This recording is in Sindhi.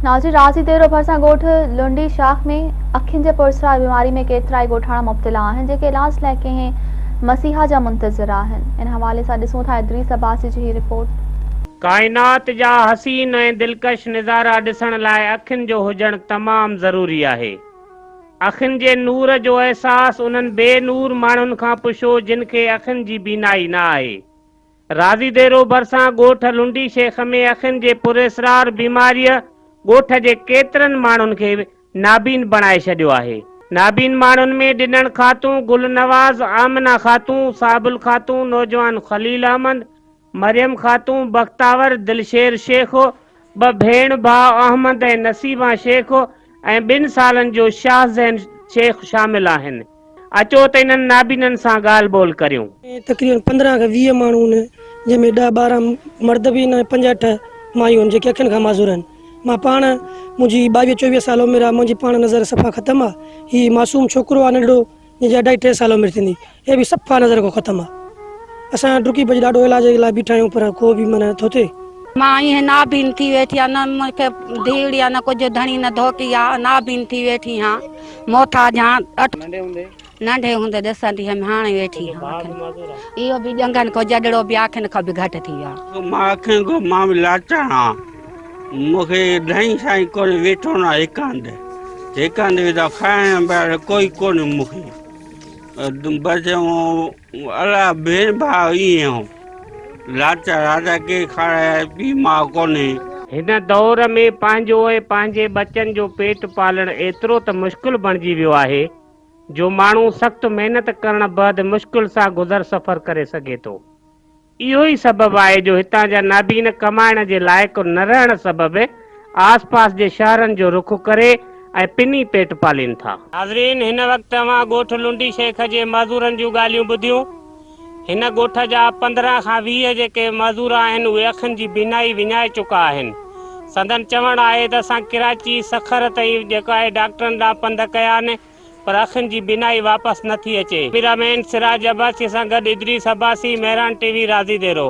ناظرين راضي ديرو ڀرسان ڳوٺ لنڊي شاخ ۾ اکين جي پراسرار بيماري ۾ ڪيترائي ڳوٺاڻا مبتلا آهن جيڪي علاج لاء ڪنهن مسيحا جا منتظر آهن ان حوالي سان ڏسون ٿا ادريس عباسي جي هي رپورٽ. ڪائنات جا حسين ۽ دلڪش نظارا ڏسڻ لاء اکين جو هجڻ تمام ضروري آهي. اکين جي نور جو احساس انهن بي نور ماڻهن کان پڇو جن کي اکين جي بينائي نه آهي. راضي ديرو ڀرسان ڳوٺ لنڊي شيخ ۾ اکين جي پراسرار بيماريء ڳوٺ جي ڪيترن ماڻهن کي نابين بڻائي ڇڏيو آهي. نابين ماڻهن ۾ ڏنڻ خاتون، گل نواز، آمنه خاتون، صابل خاتون، نوجوان خليل احمد، مريم خاتون، بختاور، دلشير شيخ، ٻه ڀيڻ ڀاء احمد ۽ نصيبان شيخ ۽ ٻن سالن جو شاهه زين شيخ شامل آهن. اچو ته انهن نابينن سان ڳالهه ٻولهه ڪريون. تقريبن 15 کان 20 ماڻهو آهن جنهن ۾ ڏهه 12 مرد به آهن ۽ پنج اٺ مايون آهن جيڪي اکين کان معذور آهن. مان پاڻ منهنجي 22 24 سال عمر آهي منهنجي پاڻ نظر صفا ختم آهي. هي معصوم ڇوڪرو آهي ننڍڙو جنهن جي اڍائي ٽي سال عمر ٿيندي هي به صفا نظر کان ختم آ. اسان ڊڪي ڀڄي ڏاڍو علاج جي لاء بيٺا آهيون پر ڪو به منع نٿو ٿئي. مان ائين نابين ٿي ويٺي آهيان نه مون کي ڌيئڙي آ نه ڪجهه ڌڻي نه ڌوڪي آ نابين ٿي ويٺي هان محتاج هان اٺ ننڍي هوندي ڏسندي هيم هاڻي ويٺي هان اکين اهو به ڄنگهن کان جڏڙو به اکين کان به گهٽ ٿي ويو آ. مان اکين کان مان به لاچار هان مون کي ڌڻي سائين ڪونهي ويٺو نه هڪ هنڌ هڪ هنڌ ويٺا کائڻ پيارڻ ڪوئي ڪونهي مون کي بس الله ڀيڻ ڀاء ائين هو لاچار راجا ڪي کارايا پي ماء ڪونهي. هن دور ۾ پنهنجو ۽ پنهنجي ٻچن جو پيٽ پالڻ ايترو ته مشڪل بڻجي ويو آهي جو ماڻهو سخت محنت ڪرڻ بعد مشڪل سان گذر سفر ڪري سگهي ٿو. اهو ئي سبب آهي جو هتان جا نابين ڪمائڻ جي لائق نه رهڻ سبب آس پاس جي شهرن جو رخ ڪري ۽ پني پيٽ پالين ٿا. ناظرين هن وقت اوهان ڳوٺ لنڊي شيخ جي معذورن جون ڳالهيون ٻڌيون. هن ڳوٺ جا 15 کان 20 جيڪي معذور آهن اهي اکين جي بينائي وڃائي چڪا آهن. سندن چوڻ آهي ته اسان ڪراچي، سکر تائين جيڪو آهي ڊاڪٽرن ڏانهن پنڌ ڪيا آهن پر اکين جي بينائي واپس نه ٿي اچي. ڪئميرا مين سراج عباسي سان گڏ ادريس عباسي، مهراڻ ٽي وي، راضي ديرو.